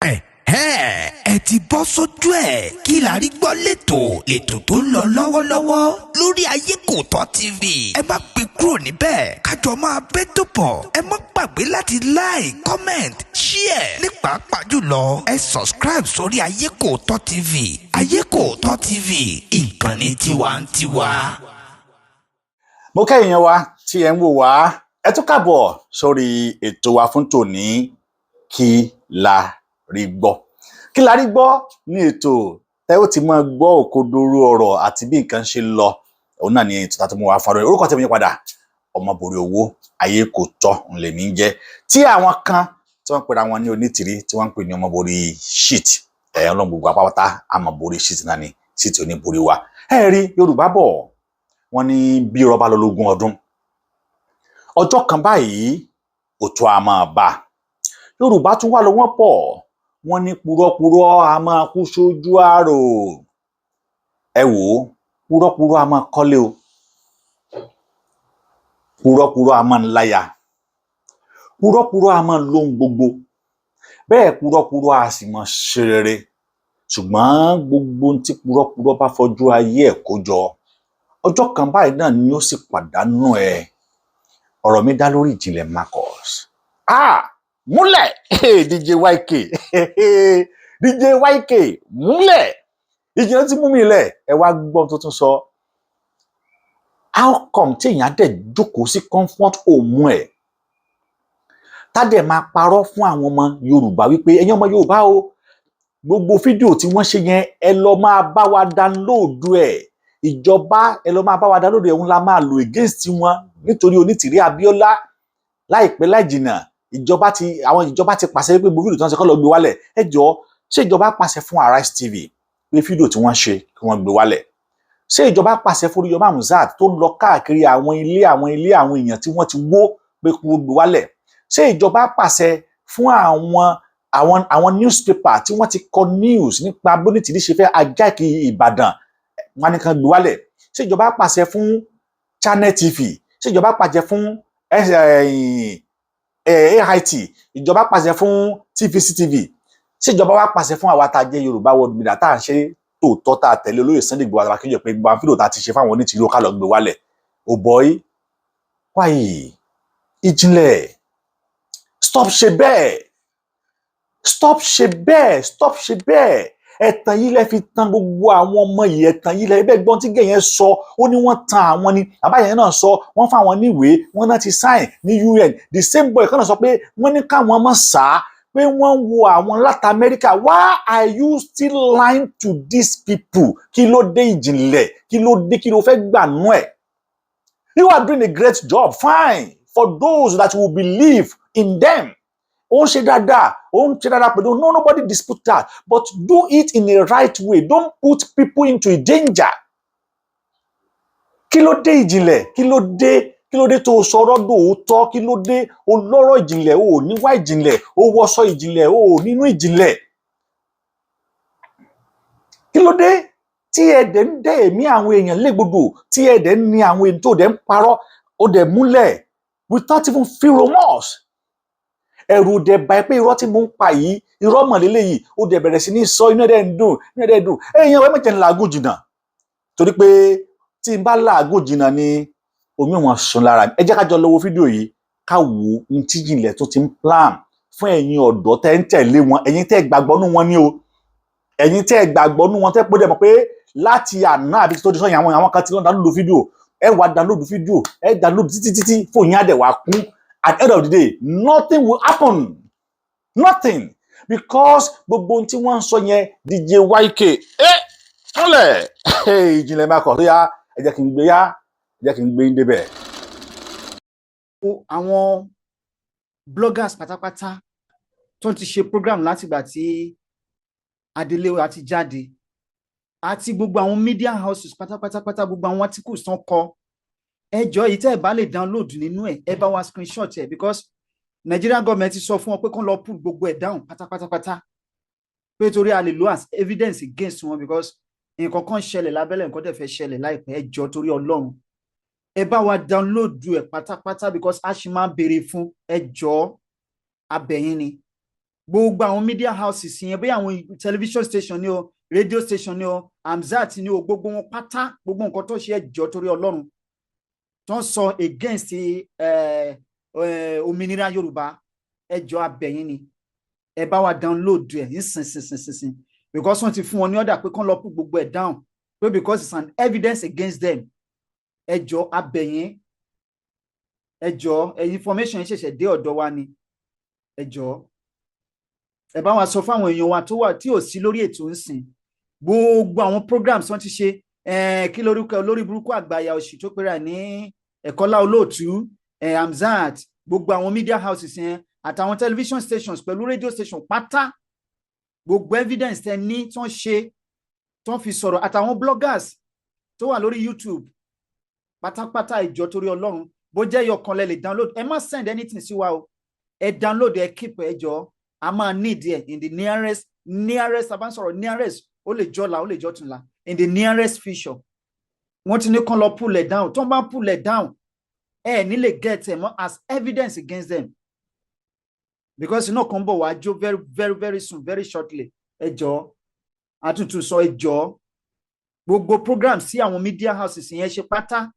Ẹ ti bọ́ sójú ẹ̀. Kí la rí gbọ́ lẹ́tọ̀, ètò tó ń lọ lọ́wọ́lọ́wọ́ lórí Ayé Kò Tọ́ TV. Ẹ má gbé kúrò níbẹ̀, kájọ máa bẹ́ tó pọ̀. Ẹ má gbàgbé láti like, comment, share, ní pàápàá jùlọ ẹ subscribe sórí Ayé Kò Tọ́ TV. Ayé Kò Tọ́ TV, ìkànnì tiwantiwa. Mo kẹ́yìn wa tí ẹ ń wò wá, ẹ tún káàbọ̀ sórí ètò wa fún tòní, Kí la rí gbọ́. Kí la rí gbọ́ ní ètò tẹ́ ó ti máa gbọ́ òkodoro ọ̀rọ̀ àti bí nǹkan ṣe lọ. Òun náà ni ètò tá a ti mú wa fún ọ. Orúkọ tẹ̀mí yín padà, Ọmọbòrí Owó Ayé Kò Tọ́ ńlẹ̀mí ń jẹ́, tí àwọn kan tí wọ́n ń pera wọn ní Onítìrí, tí wọ́n ń pè ní Ọmọbòrí shit. Ẹ̀ ọlọ́run, gbogbo apápátá àmọ̀borí shit náà ni shit oníborí wa. Ẹ rí, Yorùbá bọ̀, wọ́n ní bí irọ́ bá lọ lógún ọdún, ọjọ́ kan báyìí òtún a máa bá. Yorùbá tún wà lọ, wọ́n pọ̀, wọ́n ní purọ́purọ́ a máa kú sójú àrò. Ẹ wò ó, purọ́purọ́ a máa kọ́lé o, purọ́purọ́ a máa ń láya, purọ́purọ́ a máa lóhun gbogbo bẹ́ẹ̀, purọ́purọ́ a sì máa ṣe rere. Ṣùgbọ́n gbogbo ohun tí purọ́purọ́ bá fọjú ayé ẹ̀ kó jọ, ọjọ́ kan báyìí náà ni ó sì pàdánù ẹ̀. Ọ̀rọ̀ mi dá lórí Ìjìnlẹ̀ Marcus. Ah, múlẹ̀ DJ YK, DJ YK múlẹ̀, ìjìnlẹ̀ tí mú mi lẹ̀. Ẹ wá gbọ́ tó tún sọ. How come tí èèyàn á dẹ̀ jókòó sí comfort home ẹ̀, tá dẹ̀ máa parọ́ fún àwọn ọmọ Yorùbá wípé, "Ẹ̀yin ọmọ Yorùbá o, gbogbo fídíò tí wọ́n ṣe yẹn, ẹ lọ máa bá wa download ẹ̀. Ìjọba, ẹ lọ máa bá wa download ẹ̀, òun la máa lò against wọn nítorí Onítìrí Abíọ́lá láìpẹ́ láì jìnnà." Ìjọba ti, àwọn ìjọba ti pàṣẹ pé gbogbo fídíò tí wọ́n ṣe kọ́ lọ gbé wálẹ̀. Ẹ jọ̀ọ́, ṣé ìjọba pàṣẹ fún Arise TV pé fídíò tí wọ́n ṣe kí wọ́n gbé wálẹ̀? Ṣé ìjọba pàṣẹ fún Oríyọmí Hamzat tó ń lọ káàkiri àwọn ilé àwọn èèyàn tí wọ́n ti wó pé kí wọ́n gbé wálẹ̀? Ṣé ìjọba pàṣẹ fún àwọn newspaper tí wọ́n ti kọ news nípa bónítìrí ṣe fẹ́ hijack Ìbàdàn, wọn ní kàn gbé wálẹ̀? Ṣé ìjọba pàṣẹ fún Channel TV? Ṣé ìjọba pàṣẹ fún AIT? Ìjọba pàṣẹ fún TVC TV? Ṣé ìjọba wa pàṣẹ fún àwa tá a jẹ́ Yorùbá World Media, tá à ń ṣe tòótọ́, tá a tẹ̀lé olóyè Sunday Igboho àtàkìjọ, pé gbogbo àwọn fídíò tá a ti ṣe fáwọn Onítìrí ó ká lọ gbé wálẹ̀? Oh boy, why? Ìjìnlẹ̀, stop ṣe bẹ́ẹ̀, stop ṣe bẹ́ẹ̀, stop ṣe bẹ́ẹ̀. Ẹ̀tàn yìí lẹ fi tan gbogbo àwọn ọmọ yìí, ẹ̀tàn yìí lẹ bẹ́ẹ̀ gbọ́n tí gẹ̀yẹn sọ. Ó ní wọ́n tan àwọn ni. Bàbá yẹn náà sọ wọ́n fáwọn níwèé, wọ́n náà ti sign ní UN. The same boy kan náà sọ pé wọ́n ní káwọn ọmọ sá, pé wọ́n ń wo àwọn láti Amẹ́ríkà. Why are you still lying to these people? Kí ló dé, Ìjìnlẹ̀? Kí ló dé? Kí ló fẹ́ gbà nú ẹ̀? You are doing a great job, fine, for those that will believe in them. Ó ń ṣe dáadáa, ó ń ṣe dáadáa pẹ̀lú. No, nobody dispute that, but do it in a right way. Don't put people into a danger. Kí ló dé, Ìjìnlẹ̀? Kí ló dé? Kí ló dé tó sọ̀rọ̀ dòótọ́? Kí ló dé? O lọ́rọ̀ ìjìnlẹ̀, o ò níwá ìjìnlẹ̀, o wọṣọ ìjìnlẹ̀, o ò nínú ìjìnlẹ̀. Kí ló dé tí ẹ dẹ̀ ń dẹ́ ẹ̀mí àwọn èèyàn légbodò, tí ẹ dẹ̀ ń ní àwọn èèyàn tó dẹ̀ ń parọ́, ó dẹ̀ múlẹ̀ without even feel remorse? Ẹ̀rù dẹ̀ bá ẹ pé irọ́ tí mo ń pa yìí, irọ́ mọ̀lélẹ́ yìí, ó dẹ̀ bẹ̀rẹ̀ sí ní sọ, inú ẹ̀ dẹ̀ ń dùn, inú ẹ̀ dẹ̀ ń dùn. Ẹ̀yìn ọ̀rẹ́ mẹ́jẹ̀ ń làágùn jìnnà, torí pé tí n bá làágùn jìnnà ni omi wọn sun lára mi. Ẹ jẹ́ ká jọ lọ wo fídíò yìí, ká wo ohun tí Ìjìnlẹ̀ tó ti ń plan fún ẹ̀yin ọ̀dọ́ tẹ́ ń tẹ̀lé wọn, ẹ̀yin tẹ́ gbàgbọ́ nú wọn ní o, ẹ̀yin tẹ́ gbàgbọ́ nú wọn, tẹ́ pé dẹ̀ mọ̀ pé láti àná àbí tó di sọ́yìn, àwọn kan ti lọ́n download fídíò. Ẹ wá download fídíò, ẹ download títí títí, fóònù yín á dẹ̀ wá kún. At the end of the day, nothing will happen, nothing, because gbogbo ohun tí wọ́n ń sọ yẹn, DJ YK ẹ múlẹ̀, Ìjìnlẹ̀ máa kọ̀ tó yá. Ẹ jẹ́ kí n gbé yá, ẹ jẹ́ kí n gbé yín débẹ̀. Àwọn bloggers pátápátá tó ti ṣe program látìgbà tí Adelé wa ti jáde, àti gbogbo àwọn media houses pátápátápátá, gbogbo àwọn articles tán kọ, ẹ jọ̀ọ́, èyí tẹ́ ẹ bá lè download nínú ẹ̀, ẹ bá wa screenshot ẹ̀, because Nigerian government ti sọ fún wọn pé kán lọ pull gbogbo ẹ̀ down pátápátápátá, pé torí a lè lo as evidence against wọn, because nǹkan kan ṣẹlẹ̀ lábẹ́lẹ̀, nǹkan dẹ̀ fẹ́ ṣẹlẹ̀ láìpẹ́. Ẹ jọ̀ọ́, torí Ọlọ́run, ẹ bá wa download ẹ̀ pátápátá, because a ṣì máa béèrè fún. Ẹ jọ̀ọ́, abẹ̀yìn ni. Gbogbo àwọn media houses yẹn, bí àwọn television station ni o, radio station ni o, Hamzat ni o, gbogbo wọn pátá, gbogbo nǹkan tó ṣe, ẹ jọ̀ọ́, torí Ọlọ́run, tó ń sọ against òmìnira Yorùbá, ẹ jọ̀ọ́, a bẹ̀ yín ni, ẹ bá wa download ẹ nísinsìnyí, because wọ́n ti fún wọn ní order pé kán lọ put gbogbo ẹ̀ down, pé because it's an evidence against them. Ẹ jọ̀ọ́, a bẹ̀ yín, ẹ jọ̀ọ́, ẹ information yẹn ṣẹ̀ṣẹ̀ dé ọ̀dọ̀ wa ni. Ẹ jọ̀ọ́, ẹ bá wa sọ fáwọn èèyàn wa tó wà tí ò sí lórí ètò ńsìn, gbogbo àwọn programs wọ́n ti ṣe, kí lórúkọ olórí burúkú àgbàyà òṣì tó pera ní Ẹ̀kọ́lá Olóòtú, Hamzat, gbogbo àwọn media houses yẹn àtàwọn television stations pẹ̀lú radio station pátá, gbogbo evidence tẹ ní tó ń ṣe, tó ń fi sọ̀rọ̀, àtàwọn bloggers tó wà lórí YouTube pátápátá, ẹ jọ̀ọ́, torí Ọlọ́run, bó jẹ́ ẹyọkan lẹ lè download, ẹ má send anything sí wa o, ẹ download, ẹ keep. Ẹ jọ̀ọ́, a máa need ẹ in the nearest, a bá ń sọ̀rọ̀ nearest, ó lè jọ́la, ó lè jọ́túnla, in the nearest future. Wọ́n ti ní kán lọ pull it down. Tó ń bá pull it down, ẹ ní lè get ẹ mọ́ as evidence against them, because iná kan bọ̀ wá jó very, very, very soon, very shortly. Ẹ jọ̀ọ́, àtúntò sọ, ẹ jọ̀ọ́, gbogbo program sí àwọn media houses yẹn ṣe pátá,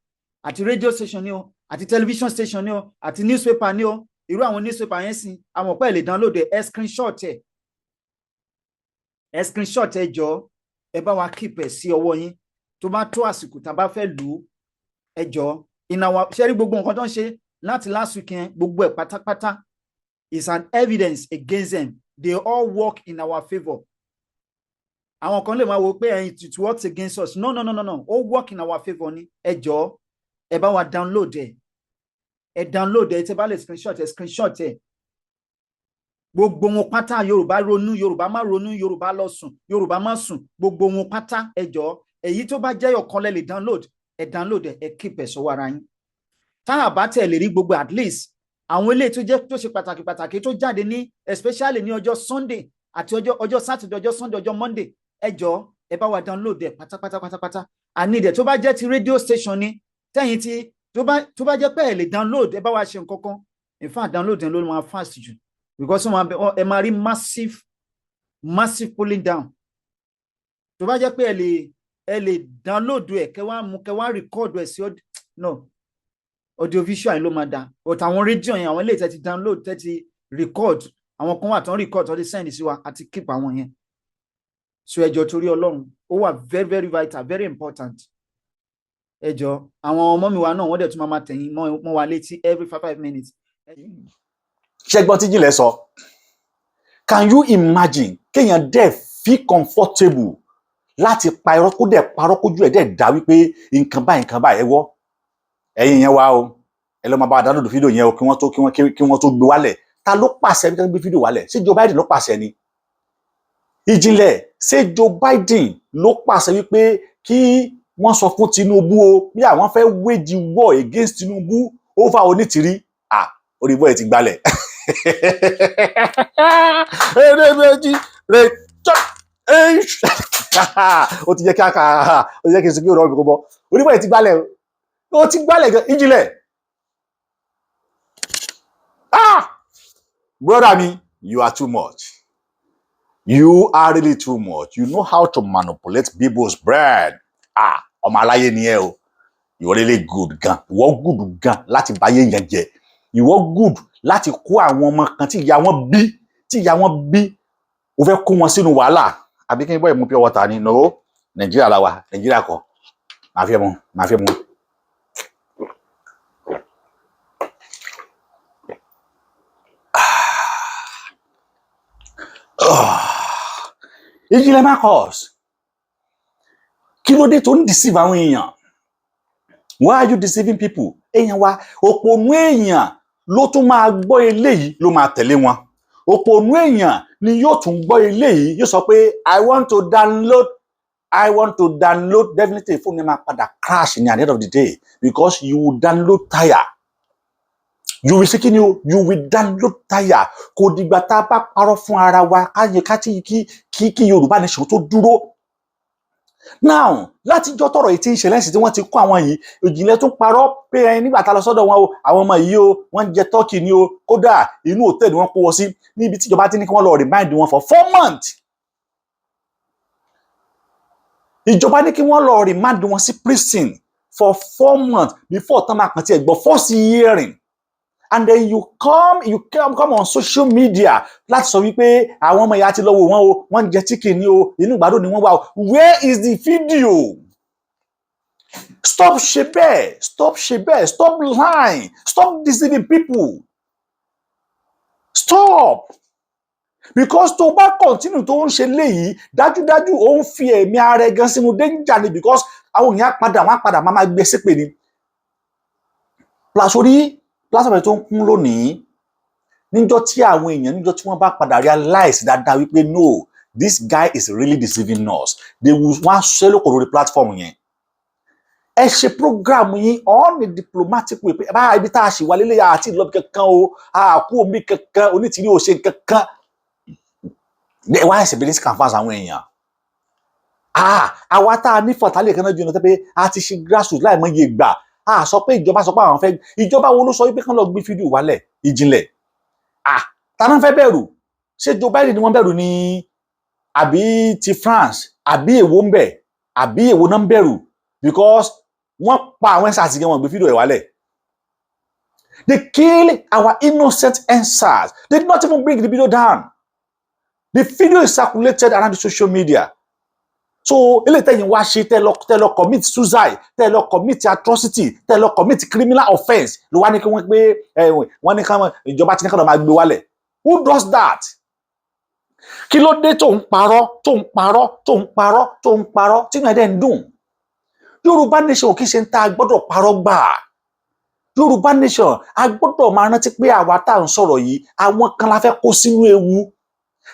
àti radio station ni o, àti television station ni o, àti newspaper ni o, irú àwọn newspaper yẹn sìn, àwọn ọ̀pẹ́ lè download ẹ, ẹ screenshot ẹ, ẹ screenshot. Ẹ jọ̀ọ́, ẹ bá wa keep ẹ sí ọwọ́ yín, tó bá tó àsìkò tá a bá fẹ́ lù ú. Ẹ jọ̀ọ́, ìnáwó ṣe rí gbogbo nǹkan tó ń ṣe láti last week yẹn, gbogbo ẹ̀ pátápátá is an evidence against them. They all work in our favour. Àwọn kan lè máa wo pé ẹyin, it works against us. No, no, no, no, no, ó work in our favour ni. Ẹ jọ̀ọ́, ẹ bá wa download ẹ, ẹ download ẹ. Tẹ bá lè screenshot ẹ, screenshot ẹ. Gbogbo wọn pátá, Yorùbá ronú, Yorùbá má ronú, Yorùbá lọ sùn, Yorùbá má sùn, gbogbo wọn pátá, ẹ jọ̀ọ́, èyí tó bá jẹ́ ọ̀kan lẹ lè download, ẹ download ẹ, ẹ keep ẹ sọ́wọ́ ara yín. Tá a bá tẹ̀ lè rí gbogbo, at least àwọn eléyìí tó jẹ́ tó ṣe pàtàkì pàtàkì tó jáde ní, especially ní ọjọ́ Sunday àti ọjọ́ Saturday, ọjọ́ Sunday, ọjọ́ Monday, ẹ jọ̀ọ́, ẹ bá wa download ẹ pátápátá pátápátá. Àní ìdẹ̀ tó bá jẹ́ ti radio station ni, tẹ́yìn tí tó bá jẹ́ pé ẹ lè download, ẹ bá wa ṣe nǹkan kan. In fact, download ẹ ló máa fast jù, because ẹ máa rí massive, massive pulling down. Tó bá jẹ́ pé ẹ lè download ẹ, kẹ wá mú, kẹ wá record ẹ sí, no, audiovisual yẹn ló máa da, but àwọn rédíò yẹn, àwọn eléyìí tẹ́ ti download, tẹ́ ti record, àwọn kan wà tó ń record, tó ti send sí wa, àti keep àwọn yẹn. So ẹ jọ̀ọ́, torí Ọlọ́run, ó wà very, very vital, very important. Ẹ jọ̀ọ́, àwọn ọmọ mi wa náà, wọ́n dẹ̀ tún máa tẹ̀yìn mọ́ wa létí every 5 5 minutes. Ṣẹ́gbọ́n tí Jìnlẹ̀ sọ? Can you imagine kéèyàn dẹ̀ feel comfortable láti pa irọ́, kó dẹ̀ parọ́, kójú ẹ̀ dẹ̀ dá wípé nǹkan báyìí, nǹkan báyìí? Ẹ wọ́ ẹ̀yin yẹn wá o, ẹ lọ́ máa bá wa download fídíò yẹn o, kí wọ́n tó gbé wálẹ̀. Ta ló pàṣẹ bí wọ́n gbé fídíò wálẹ̀? Ṣé Joe Biden ló pàṣẹ ni? Ìjìnlẹ̀, ṣé Joe Biden ló pàṣẹ wípé kí wọ́n sọ fún Tinubu o bí àwọn fẹ́ wage war against Tinubu over Onítìrí? Ah, orí bọ́ ẹ̀ ti gbalẹ̀. Eré méjì rè jọ, ó ti jẹ́ kí a kà, ó ti jẹ́ kí n sọ kí ọ̀rọ̀ mi kó bọ́. Orí bọ́ ẹ̀ ti gbalẹ̀, ó ti gbalẹ̀ gan. Ìjìnlẹ̀, ah, brother mi, you are too much. You are really too much. You know how to manipulate people's brain. Ah, ọmọ aláyé ni ẹ o. You are really good gan. Ìwọ good gan láti báyé yẹn jẹ. Ìwọ good láti kó àwọn ọmọ kan tí ìyá wọn bí, o fẹ́ kó wọn sínú wàhálà. Àbí kí n bọ́ ìmú pure water ni? No, Nàìjíríà la wà, Nàìjíríà kọ́. Màá fi mu, màá fi mu. Ìjìnlẹ̀ Marcus, kí ló dé tó ń deceive àwọn èèyàn? Why are you deceiving people? Èèyàn wa, òpònú èèyàn ló tún máa gbọ́ eléyìí, ló máa tẹ̀lé wọn. Òpònú èèyàn ni yóò tún gbọ́ eléyìí, yóò sọ pé, "I want to download, I want to download." Definitely, fóònù yẹn máa padà crash ní at the end of the day, because you will download tire. You will ṣe kí ni o? You will download tire. Kò dìgbà tá a bá parọ́ fún ara wa káyé ká tí kí Yorùbá nation tó dúró. Now, látijọ́ tọ̀rọ̀ yìí ti ń ṣẹlẹ̀ sí tí wọ́n ti kó àwọn yìí, Ìjìnlẹ̀ tún parọ́ pé ẹyin nígbà tá a lọ sọ́dọ̀ wọn o, àwọn ọmọ yìí o, wọ́n ń jẹ turkey ni o. Kódà inú hòtẹ́ẹ̀lì wọ́n kó wọn sí, níbi tíjọba ti ní kí wọ́n lọ remand wọn for 4 months. Ìjọba ní kí wọ́n lọ remand wọn sí prison for 4 months before tán máa kàn tiẹ̀ gbọ́ first hearing. And then you come on social media láti sọ wípé àwọn ọmọ ìyá ti lọ wò wọ́n o, wọ́n ń jẹ chicken ni o, inú ìgbádùn ni wọ́n wà o. Where is the video? Stop ṣe bẹ́ẹ̀, stop ṣe bẹ́ẹ̀, stop lying, stop deceiving people, stop, because tó bá continue tó ń ṣe léyìí, dájúdájú ó ń fi ẹ̀mí ara ẹ̀ gan sínú danger ni, because àwọn èèyàn padà, wọ́n á padà máa gbé ṣépè ni. Plus, orí platform tó ń kún lónìí, níjọ́ tí àwọn èèyàn, níjọ́ tí wọ́n bá padà realize dáadáa wípé no, this guy is really deceiving us, they will, wọ́n á ṣe lóko lórí platform yẹn. Ẹ ṣe program yín on a diplomatic way pé báyà ibi tá a ṣì wà lélẹ́yà àti ìlọ́bì kankan o, àkú omi kankan, onítìrí ò ṣe kankan. Ẹ wá ẹsẹ̀ bẹ̀rẹ̀ sí canvas àwọn èèyàn. Ah, àwa tá a ní fọ̀tálẹ̀ kan náà jù ní pé a ti ṣe grassroots láì mọye ìgbà. A sọ pé ìjọba sọ pé àwọn fẹ́, ìjọba wo ló sọ wípé kán lọ gbé fídíò wálẹ̀? Ìjìnlẹ̀, ah, ta náà fẹ́ bẹ̀rù? Ṣé Joe Biden ni wọ́n bẹ̀rù ni, àbí ti France, àbí èwo ń bẹ̀, àbí èwo náà ń bẹ̀rù? Because wọ́n pa àwọn EndSARS gan, wọ́n gbé fídíò ẹ̀ wálẹ̀. They kill our innocent EndSARS. They did not even bring the video down. The video is circulated around the social media. So eléyìí tẹ̀yìn wá ṣe, tẹ́ lọ commit suicide, tẹ́ lọ commit atrocity, tẹ́ lọ commit criminal offence, ló wá ní kí wọ́n pé ẹ wọ́n ní káwọn ìjọba tí ní káwọn máa gbé wálẹ̀. Who does that? Kí ló dé tó ń parọ́, tó ń parọ́, tó ń parọ́, tó ń parọ́, tí inú ẹ̀ dẹ̀ ń dùn? Yorùbá Nation kì í ṣe ń tá a gbọ́dọ̀ parọ́ gbà. Yorùbá Nation, a gbọ́dọ̀ máa rántí pé àwa tá à ń sọ̀rọ̀ yìí, àwọn kan la fẹ́ kó sínú ewu.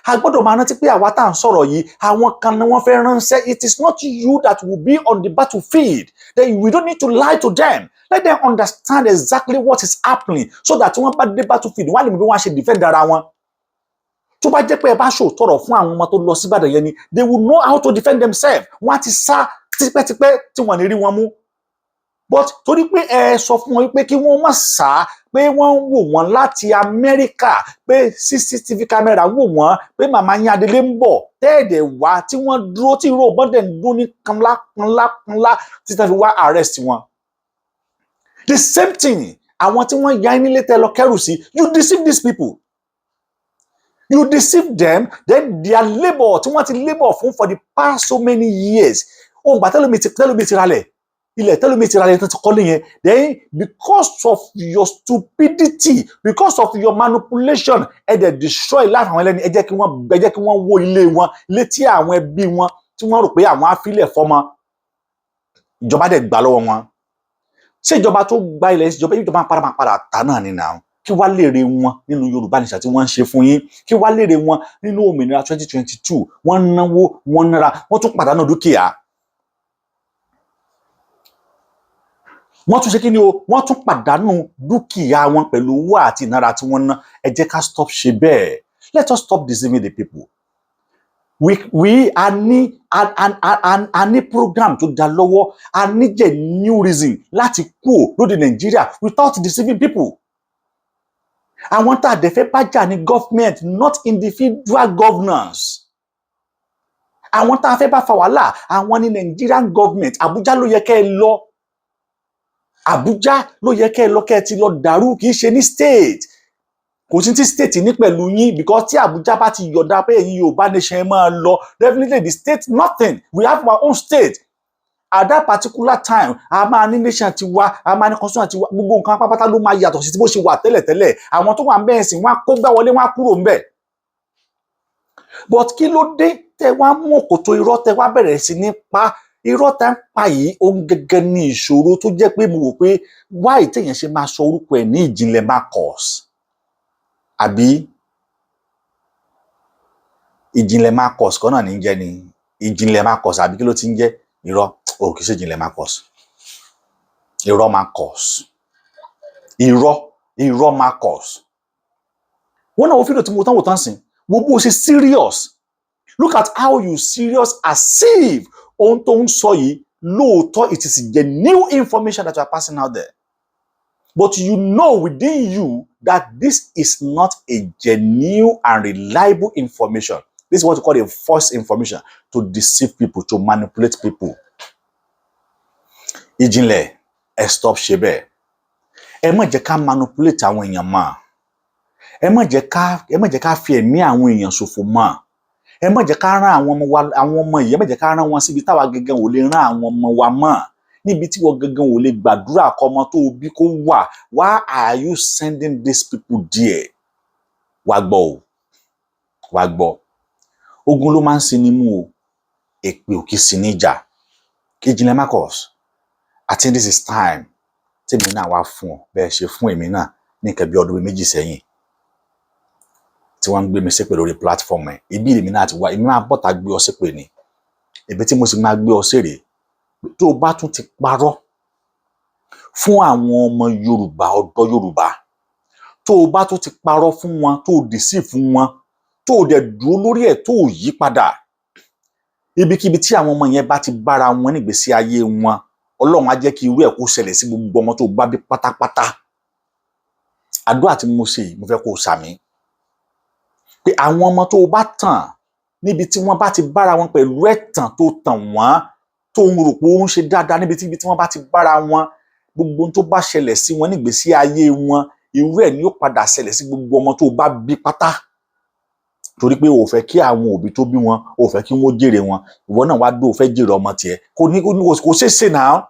A gbọ́dọ̀ máa rántí pé àwa tá à ń sọ̀rọ̀ yìí, àwọn kan ni wọ́n fẹ́ ránṣẹ́. It is not you that will be on the battlefield. Then we don't need to lie to them. Let them understand exactly what is happening so that tí wọ́n bá dé battlefield, wọ́n á lè mọ bí wọ́n á ṣe defend ara wọn. Tó bá jẹ́ pé ẹ bá ṣòótọ́rọ̀ fún àwọn ọmọ tó lọ sí Ìbàdàn yẹn ni, they will know how to defend themselves. Wọ́n á ti sá tipẹ́tipẹ́ tí wọ́n ní rí wọn mú. But torí pé ẹ sọ fún wọn wípé kí wọ́n má sá, pé wọ́n ń wò wọ́n láti Amẹ́ríkà, pé CCTV camera wò wọ́n, pé màmá yín Adélé ń bọ̀, tẹ́ẹ̀dẹ̀ wá, tí wọ́n dúró, tí ìró bọ́dẹ̀ ń dún ní kanlá kanlá kanlá títí fi wá arrest wọn. The same thing, àwọn tí wọ́n ya nílé tẹ́ lọ kẹ́rù sí, you deceive these people, you deceive them. Then their labour tí wọ́n ti labour fún for the past so many years, ohun gbà tẹ́lómi ti ralẹ̀ ilẹ̀, tẹ́lómi ti ralẹ̀ tó ti kọ́lé yẹn, then because of your stupidity, because of your manipulation, ẹ dẹ̀ destroy life àwọn ẹlẹ́ni. Ẹ jẹ́ kí wọ́n wó ilé wọn létí àwọn ẹbí wọn tí wọ́n rò pé àwọn á filẹ̀ fọ́mọ. Ìjọba dẹ̀ gbà lọ́wọ́ wọn. Ṣé ìjọba tó gba ilẹ̀, ìjọba padà máa padà tà náà ni náà? Kí wá lèrè wọn nínú Yorùbá Nation tí wọ́n ń ṣe fún yín? Kí wá lèrè wọn nínú òmìnira 2022? Wọ́n náwó, wọ́n nára, wọ́n tún pàdánù dúkìá, wọ́n tún ṣe kí ni o, wọ́n tún pàdánù dúkìá wọn pẹ̀lú owó àti ìnára tí wọ́n ná. Ẹ jẹ́ ká stop ṣe bẹ́ẹ̀. Let us stop deceiving the people. We a ní a ní program tó dá lọ́wọ́, a ní genuine reason láti kúò lóde Nàìjíríà without deceiving people. Àwọn tá a dẹ̀ fẹ́ bá jà ní government, not individual governance. Àwọn tá a fẹ́ bá fa wàhálà, àwọn ní Nigerian government. Abuja ló yẹ kẹ́ ẹ lọ, Abuja ló yẹ kẹ́ ẹ lọ, kẹ́ ẹ ti lọ dàrú, kì í ṣe ní state. Kò sí tí state ní pẹ̀lú yín, because tí Abuja bá ti yọ̀dá pé ẹ̀yin Yorùbá Nation ẹ máa lọ, definitely the state, nothing. We have our own state at that particular time. A máa ní nation tiwa, a máa ní constitution tiwa, gbogbo nǹkan pápátá ló máa yàtọ̀ sí tí bó ṣe wà tẹ́lẹ̀tẹ́lẹ̀. Àwọn tó wà ń bẹ́ẹ̀ sìn, wọ́n á kó gbá wọlé, wọ́n á kúrò ń bẹ̀. But kí ló dé tẹ wá mú òkòtò irọ́, tẹ wá bẹ̀rẹ̀ sí ní pa irọ́ tá ń pa yìí? Ohun gẹ́gẹ́ ní ìṣòro tó jẹ́ pé mo wò pé why téèyàn ṣe máa sọ orúkọ ẹ̀ ní Ìjìnlẹ̀ Marcus, àbí Ìjìnlẹ̀ Marcus kan náà ní jẹ́ ni Ìjìnlẹ̀ Marcus, àbí kí ló ti ń jẹ́? Irọ́ o, kì í ṣe Ìjìnlẹ̀ Marcus. Irọ́ Marcus, irọ́, irọ́ Marcus. Wọ́n náà wo fídíò tí mo tán wò tán sìn, wo bó o ṣe serious. Look at how you serious, as if Ohun tó ń sọ yìí lóòótọ́, it is genuine information that you are passing out there, but you know within you that this is not a genuine and reliable information. This is what you call a false information to deceive people, to manipulate people. Ìjìnlẹ̀, ẹ stop ṣe bẹ́ẹ̀. Ẹ má jẹ́ ká manipulate àwọn èèyàn mọ́. Ẹ má jẹ́ ká fi ẹ̀mí àwọn èèyàn ṣòfò mọ́. Ẹ má jẹ́ ká rán àwọn ọmọ wa, àwọn ọmọ yìí, ẹ má jẹ́ ká rán wọn síbi táwa gangan ò lè rán àwọn ọmọ wa mọ́, níbi tí wọ́n gangan ò lè gbàdúrà kọ́ ọmọ tó o bí kó wà. Why are you sending these people there? Wá gbọ́ o, wá gbọ́. Ogun ló máa ń sin ní mú o, èpè ò kì í sin níjà. Ìjìnlẹ̀ Marcus, I think this is time tèmi náà wá fún ọ bẹ́ẹ̀ ṣe fún èmi náà ní nǹkan bí ọdún 2 sẹ́yìn tí wọ́n ń gbé mi ṣépè lórí platform ẹ̀. Ibi èmi náà ti wá, èmi máa bọ́ta gbé ọ ṣépè ni. Èmi tí mo sì máa gbé ọ ṣèrè, tó o bá tún ti parọ́ fún àwọn ọmọ Yorùbá, ọ̀dọ́ Yorùbá, tó o bá tún ti parọ́ fún wọn, tó o dì sí fún wọn, tó o dẹ̀ dúró lórí ẹ̀, tó o yí padà, ibikíbi tí àwọn ọmọ yẹn bá ti bára wọn nígbésí ayé wọn, Ọlọ́run á jẹ́ kí irú ẹ̀ kó ṣẹlẹ̀ sí gbogbo ọmọ tó o bá bí pátápátá. Àdúrà tí mo ṣe yìí, mo fẹ́ kó o sàmì pé àwọn ọmọ tó o bá tàn, níbi tí wọ́n bá ti bára wọn pẹ̀lú ẹ̀tàn tó tàn wọ́n, tó ń rò pé ó ń ṣe dáadáa, níbi tí wọ́n bá ti bára wọn, gbogbo ohun tó bá ṣẹlẹ̀ sí wọn nígbésí ayé wọn, irú ẹ̀ ni ó padà ṣẹlẹ̀ sí gbogbo ọmọ tó o bá bí pátá, torí pé o ò fẹ́ kí àwọn òbí tó bí wọn, o ò fẹ́ kí wọ́n jèrè wọn. Ìwọ náà wá dó o fẹ́ jèrè ọmọ tiẹ̀, kò ní kò ṣeé ṣe náà.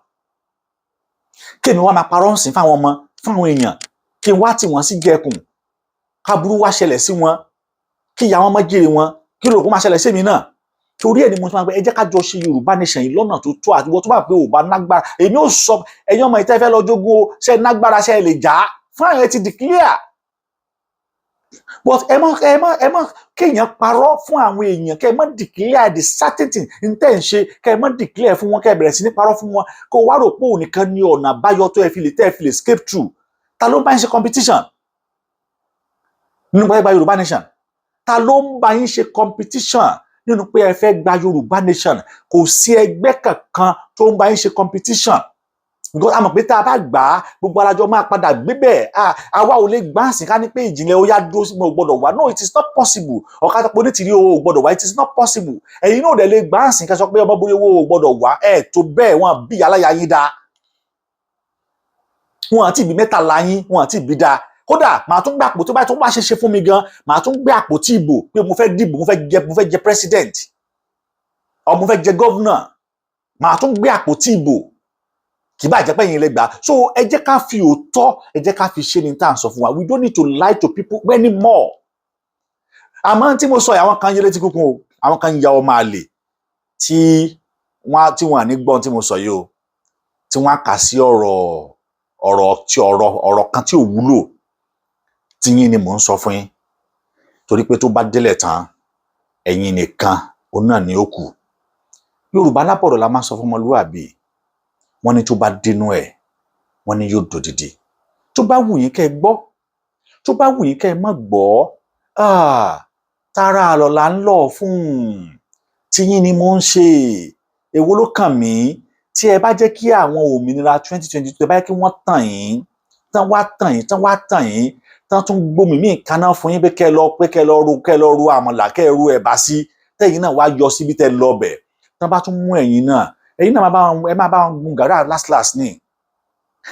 Kémi wá máa parọ́ ń sìn fáwọn ọmọ, fáwọn èèyàn, kí n wá tì wọ́n sí jẹkùn, káburú wá ṣẹlẹ̀ sí wọn, kí ìyá wọn má jèrè wọn, kí lóògùn máa ṣẹlẹ̀ sí èmi náà? Torí ẹ̀ ni mo ti máa pẹ́, ẹ jẹ́ ká jọ ṣe Yorùbá nation yìí lọ́nà tó tó. Àtiwọ́ tó bá pé ò bá nágbára, èmi ò sọ, ẹ̀yin ọmọ ìtẹ́ fẹ́ lọ jogún o, ṣe nágbára, ṣe lè jà á fún àwọn ẹ ti declare. But ẹ má kéèyàn parọ́ fún àwọn èèyàn, kẹ́ ẹ má declare the certain thing n tẹ́ ń ṣe, kẹ́ ẹ má declare fún wọn, kẹ́ ẹ bẹ̀rẹ̀ sí ní parọ́ fún wọn, kó wá rò pé òun nìkan ní ọ̀nà àbáyọ tó ẹ fi lè tẹ́ ẹ fi lè escape through. Ta ló ń bá yín ṣe competition nínú pé ẹ gba Yorùbá nation? Ta ló ń bá yín ṣe competition nínú pé ẹ fẹ́ gba Yorùbá nation? Kò sí ẹgbẹ́ kankan tó ń bá yín ṣe competition, because a mọ̀ pé tá a bá gbà á, gbogbo alájọ máa padà gbé bẹ́ẹ̀. Àwa ò lè gbà á sìn ká ní pé Ìjìnlẹ̀ ó yá dúró sí mi, ò gbọ́dọ̀ wá. No, it is not possible. Ọ̀ká tó pé Onítìrí o ò gbọ́dọ̀ wá, it is not possible. Ẹ̀yin náà dẹ̀ lè gbà á sìn ká sọ pé ọmọ borí owó ò gbọ́dọ̀ wá. Ẹ̀ tó bẹ́ẹ̀, wọ́n bí aláya yín dáa, wọn àti ìbí 13 yín, wọn àti ìbí dáa. Kódà màá tún gbé àpò tó bá tó bá ṣe ṣe fún mi gan, màá tún gbé àpótí ìbò pé mo fẹ́ dìbò, mo fẹ́ jẹ president or mo fẹ́ jẹ governor, màá tún gbé àpótí ìbò. Kì bá jẹ́ pé ẹ̀yin lè gbà. So ẹ jẹ́ ká fi òótọ́, ẹ jẹ́ ká fi ṣe ní tá à ń sọ fún wa. We don't need to lie to people anymore. Àmọ́ tí mo sọ yìí, àwọn kan yé létí kúkún o, àwọn kan ya ọmọ àlè tí wọ́n à ní gbọ́n tí mo sọ yìí o, tí wọ́n á kà sí ọ̀rọ̀ ọ̀rọ̀ tí ọ̀rọ̀ ọ̀rọ̀ kan tí ò wúlò. Tí yín ni mò ń sọ fún yín, torí pé tó bá délẹ̀ tán, ẹ̀yin nìkan òun náà ni ó kù. Yorùbá lábọ̀rọ̀ la máa ń sọ fún ọmọlúwàbí, wọ́n ní tó bá dénú ẹ̀, wọ́n ní yóò dòdìdì. Tó bá wù yín kẹ́ ẹ gbọ́, tó bá wù yín kẹ́ ẹ má gbọ́, tara àlọ́ là ń lọ fún. Tiyín ni mò ń ṣe, èwo ló kàn mí? Tí ẹ bá jẹ́ kí àwọn òmìnira 2022, ẹ bá jẹ́ kí wọ́n tàn yín tán, wá tàn yín tán, wá tàn yín tán, tún gbómi míì kaná fún yín pé kẹ́ ẹ lọ, pé kẹ́ ẹ lọ ro àmàlà, kẹ́ ẹ ro ẹ̀bà sí, tẹ́yìn náà wá yọ síbi tẹ́ lọ bẹ̀ tán, bá tún mú ẹ̀yin náà, ẹ̀yin náà máa bá wọn, ẹ máa bá wọn gun gàrà last last ni.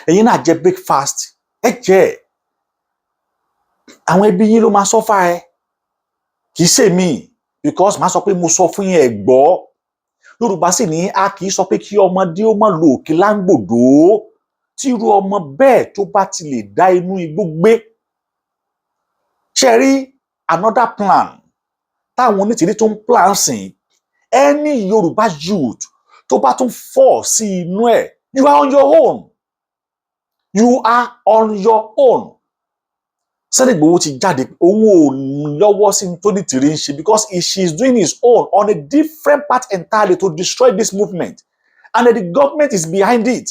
Ẹ̀yin náà jẹ breakfast, ẹ jẹ àwọn ẹbí yín ló máa suffer ẹ, kì í ṣe mí, because màá sọ pé mo sọ fún yín, ẹ gbọ́. Yorùbá sì ní a kì í sọ pé kí ọmọdé ó má lo òkè láǹgbòdo. Tí irú ọmọ bẹ́ẹ̀ tó bá ti lè dá inú igbó gbé, ṣe rí another plan táwọn Onítìrí tó ń plan sìn, any Yorùbá youth tó bá tún fall sí inú ẹ̀, you are on your own, you are on your own. Sunday Igboho ti jáde, òun ò lọ́wọ́ sí tó Onítìrí ń ṣe, because she is doing his own on a different path entirely to destroy this movement, and the government is behind it.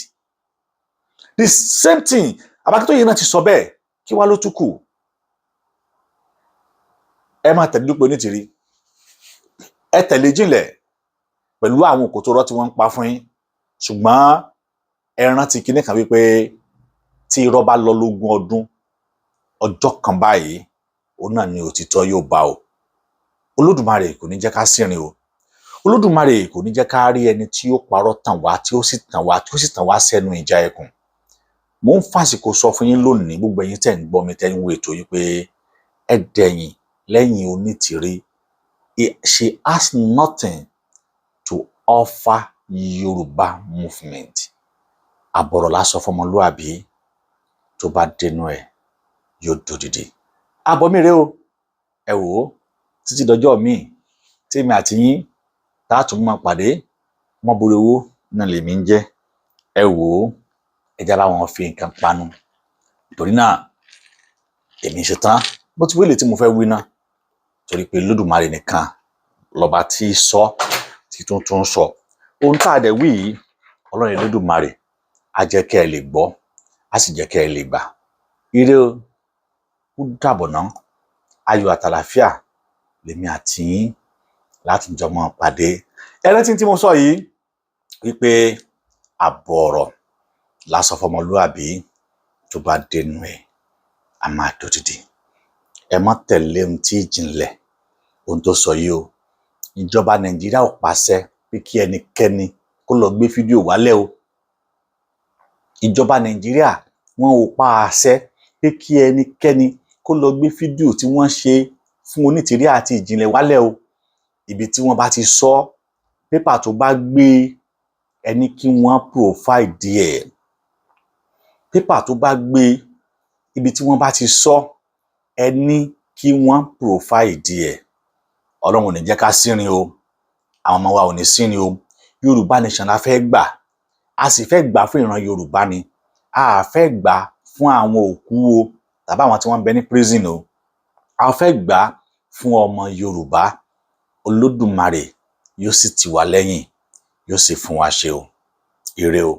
The same thing Abakitoye náà ti sọ bẹ́ẹ̀. Kí wá ló tún kù? Ẹ máa tẹ̀lé Dúpẹ́ Onítìrí, ẹ tẹ̀lé Jìnlẹ̀. Pẹ̀lú àwọn òkòtò ọ̀rọ̀ tí wọ́n ń pa fún yín, ṣùgbọ́n ẹ rántí kinní kan wípé tí irọ́ bá lọ lógún ọdún, ọjọ́ kan báyìí òun náà ni òtítọ́ yóò bá o. Olódùmarè kò ní jẹ́ ká sìnrìn o. Olódùmarè kò ní jẹ́ ká rí ẹni tí ó parọ́ tàn wá, tí ó sì tàn wá, tí ó sì tàn wá sẹ́nu ìjà ẹkùn. Mo ń fàsìkò sọ fún yín lónìí, gbogbo ẹ̀yin tẹ́ ń gbọ́ mi, tẹ́ ń wo ètò yìí, pé ẹ dẹ̀yìn lẹ́yìn Onítìrí. She has nothing to offer Yorùbá movement. Àbọ̀rọ̀ lásọ fọmọlúàbí, tó bá dénú ẹ̀ yóò dòdìdì. Àbọ̀ mi rèé o. Ẹ wò ó, títí dọjọ́ míì tí èmi àti yín tá a tún máa pàdé, mọ́búrewó náà lèmi ń jẹ́. Ẹ wò ó, ẹ já bá wọn fi nǹkan panu, torí náà èmi ṣe tán. Mo ti wílé tí mo fẹ́ wí náà, torí pé Lódùmarè nìkan lọ́ba tí í sọ, tí tún tún sọ ohun tá a dẹ̀ wí yìí. Ọlọ́run Olódùmarè á jẹ́ kẹ́ ẹ lè gbọ́, á sì jẹ́ kẹ́ ẹ lè gbà. Ire o, ó dàbọ̀ ná. Ayọ̀ àtàlàfíà lèmi àti yín láti jọ mọ́ pàdé. Ẹ rántí tí mo sọ yìí wípé àbọ̀ ọ̀rọ̀ lásán fọmọlúàbí, tó bá dénú ẹ̀ a máa dòdìdì. Ẹ má tẹ̀lé ohun tí ìjìnlẹ̀ ohun tó sọ yìí o. Ìjọba Nàìjíríà ò pàṣẹ pé kí ẹnikẹ́ni kó lọ gbé fídíò wálẹ̀ o. Ìjọba Nàìjíríà, wọn ò pa àṣẹ pé kí ẹnikẹ́ni kó lọ gbé fídíò tí wọ́n ṣe fún Onítìrí àti ìjìnlẹ̀ wálẹ̀ o. Ibi tí wọ́n bá ti sọ, pépà tó bá gbé, ẹni kí wọ́n provide ẹ̀. Pépà tó bá gbé, ibi tí wọ́n bá ti sọ, ẹni kí wọ́n provide ẹ̀. Ọlọ́run ò ní jẹ́ ká sínrin o. Àwọn ọmọ wa ò ní sínrin o. Yorùbá Nation la fẹ́ gbà, a sì fẹ́ gbà fún ìran Yorùbá ni. A fẹ́ gbà fún àwọn òkú o, tàbí àwọn tí wọ́n ń bẹ ní prison o. A fẹ́ gbà fún ọmọ Yorùbá. Olódùmarè yóò sì tì wá lẹ́yìn, yóò sì fún wa ṣe o. Ire o.